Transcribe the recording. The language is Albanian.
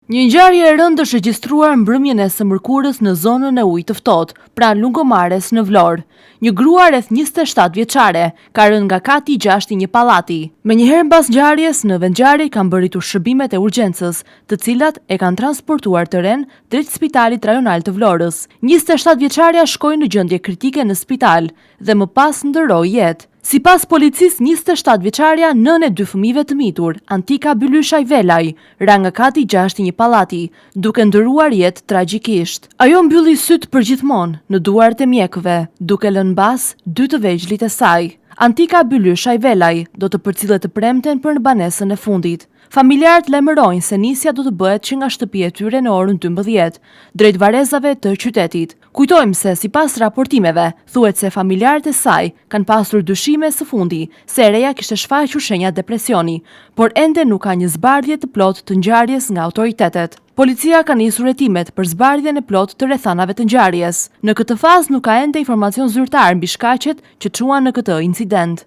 Një ngjarje e rëndë është regjistruar mbrëmjen e së mërkurës në zonën e Ujit të Ftohtë, pranë Lungomares në Vlorë. Një grua rreth 27 vjeçare ka rënë nga kati i gjashtë i një pallati. Menjëherë mbas ngjarjes, në vendngjarje kanë mbërritur shërbimet e urgjencës, të cilat e kanë transportuar të renë drejt Spitalit Rajonal të Vlorës. 27 vjeçarja shkoi në gjendje kritike në spital dhe më pas ndërroi jetë. Sipas policisë, 27 vjeçarja, nënë e dy fëmijëve të mitur, Antika Bylyshaj Velaj, ra nga kati i gjashtë i një pallati, duke ndërruar jetë tragjikisht. Ajo mbylli sytë përgjithmonë në duart e mjekëve, duke lënë mbas dy të vegjlit e saj. Antika Bylyshaj Velaj do të përcillet të premten për në banesën e fundit. Familjarët lajmërojnë se nisja do të bëhet që nga shtëpia e tyre në orën 12, drejt varrezave të qytetit. Kujtojmë se, sipas raportimeve, thuhet se familjarët e saj kanë pasur dyshime së fundi se e reja kishte shfaqur shenja depresioni, por ende nuk ka një zbardhje të plotë të ngjarjes nga autoritetet. Policia ka nisur hetimet për zbardhjen e plotë të rrethanave të ngjarjes. Në këtë fazë nuk ka ende informacion zyrtar mbi shkaqet që çuan në këtë incident.